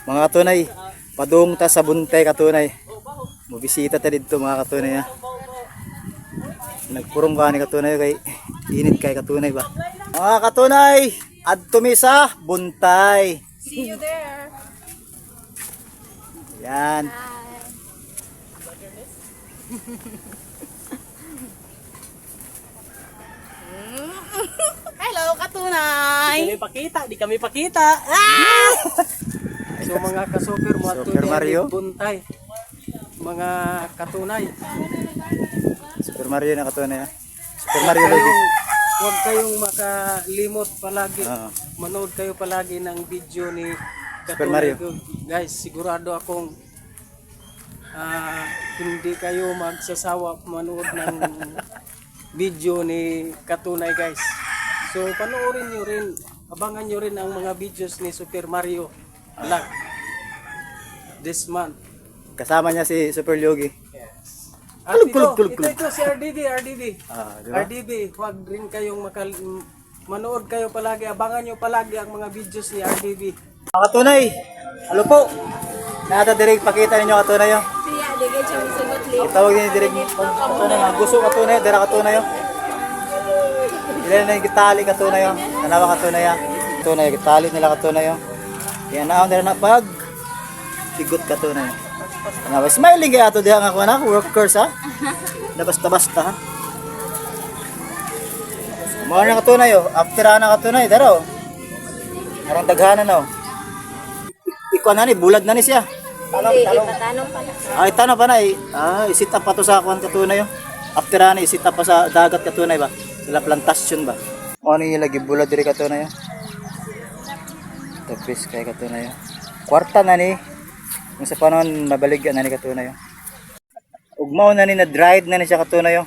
Mga katunay, padung ta sa Buntay, katunay. Mobisita ta didto, mga katunay ha. Nagpurong ka ni, katunay, kay init kay, katunay ba. Mga katunay, adto mi sa Buntay. See you there. Yan. Hello, katunay. Di kami pakita, di kami pakita. Ah! So mga kasuper, mo Super Mario. Buntay. Mga katunay. Super Mario na, katunay ha. Super Mario lagi. Huwag kayong makalimot palagi. Oo. Manood kayo palagi ng video ni Super Katunay Mario. ko. Guys, sigurado akong hindi kayo magsasawa manood ng video ni Katunay, guys. So panoorin nyo rin, abangan nyo rin ang mga videos ni Super Mario Vlog this month. Kasama niya si Super Yogi. Yes. At Kulog, ito, kulog, kulog, ito, kulog. ito, si RDB, RDB. Ah, di ba? RDB, huwag rin kayong manood kayo palagi, abangan nyo palagi ang mga videos ni RDB. Mga katunay, halo po. Nata direk pakita ninyo, katunay oh. Siya, di kayo siya musugot li. Tawag ni direk katunay, mga gusto katunay, dira katunay oh. Ilan na yung gitali, katunay oh. Tanawa, katunay ah. Katunay, gitali nila, katunay oh. Yan na nila na pag tigot, katunay. Tanawa, smiling kay ato diha nga kuan ha, workers ha. Nabasta-basta ha. Mao na, katunay oh. After ana, katunay, dara oh. Arang daghanan oh. Ikuan na ni, bulag na ni siya. Hindi, ipatanong pa na. Ay, tanong pa na eh. Ah, isit up pa to sa kuan, katunay oh. After ani, isit up pa sa dagat, katunay ba? Sila plantasyon ba? O ano yung lagi bulad diri, katunay oh. Tapis kay, katunay oh. Kwarta na ni. Kung sa panahon mabaligya na ni, katunay oh. Ugmaw na ni, na dried na ni siya, katunay oh.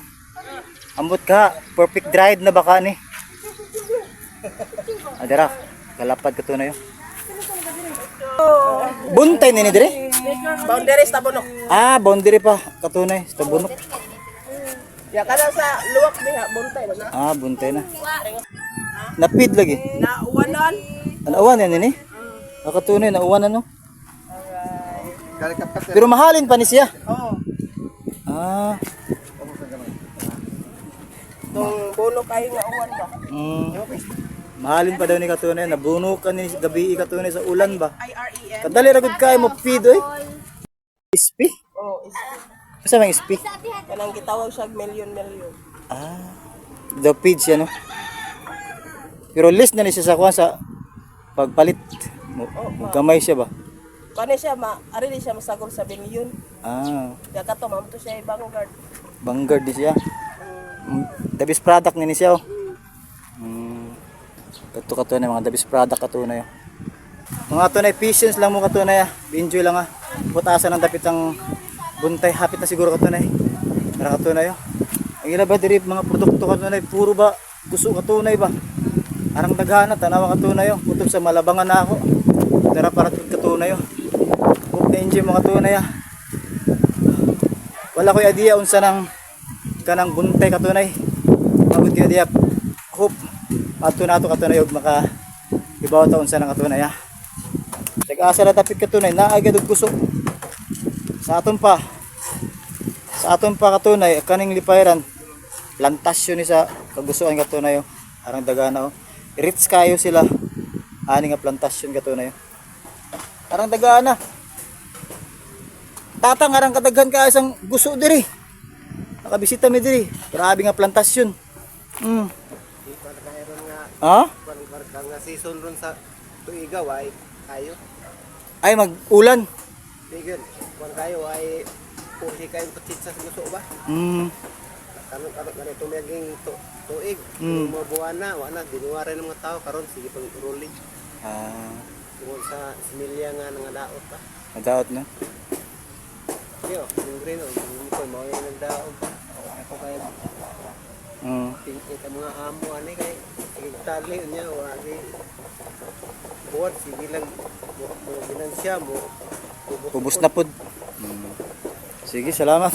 Ambot ka, perfect dried na baka ni. Adara, kalapad, katunay oh. Buntay ni dire? Boundary sa Tabunok. Ah, boundary pa. Katunay, sa Tabunok. Ya kada sa luwak diha buntay na. Ah, buntay na. Napid lagi. Na uwanan. Nauwan yan ini. Ah, katunay, nauwan ano. Pero mahalin pa ni siya. Oo. Ah, Tung buno kayo nga uwan ba. Mahalin pa daw ni katunay. Nabuno ka ni gabi katunay sa ulan ba. IREN. Kadali ra gud kay mo feed oy. Ispi? Oh, is Asa mang ispi? kanang gitawag siya million million. Ah. The feed siya no. Pero list na ni siya sa kuan sa pagpalit. Mo gamay siya ba? Kani siya ma ari ni siya masagol sa billion. Ah. Ya kato ma'am to siya vanguard. Vanguard ni siya. The best product ni siya oh. Kato kato na mga the best product kato na yun. Mga tunay, patience lang mo, katunay ah. Enjoy lang ah. Putasan ang dapit ang buntay. Hapit na siguro, katunay. Tara, katunay oh. Ang ila ba diri mga produkto, katunay, puro ba gusto, katunay ba? Arang daghana tanawa, katunay oh. Kutob sa malabangan na ako. Tara para katunay oh. Hope na enjoy mo, katunay ah. Wala ko'y idea unsa nang kanang buntay, katunay. Mabot kayo diya. Hope ato na ato, katunay, og maka ibaw ta unsa nang katunay ah. Tag-asa ra tapit, katunay, naa gyud og guso. Sa aton pa. Sa aton pa, katunay, kaning lipayran plantasyon ni sa kagusuan, katunay oh. Arang dagana oh. Rich kayo sila ani nga plantasyon, katunay oh. Arang dagana. Tatang arang kadaghan ka isang guso diri. Nakabisita mi diri. Grabe nga plantasyon. Ha? Nga season ron sa tuiga ay kayo. Ay mag-ulan. Tigil. Kung kayo ay purhi kayo patitsa sa gusto ba? Karon karon ganito mayaging tuig. Mga buwan na, wala dinuwara ng mga tao karon sige pang rolling. Ah, Tungod sa similya nga nangadaot pa. nadaot na. Yo, yung green oh, yung ko mao yung nagdaog. Ako kay tingin mga amo ani kay sige tali niya wa gi buwan sige lang mo ginansya mo. Ubus na pod. Sige, salamat.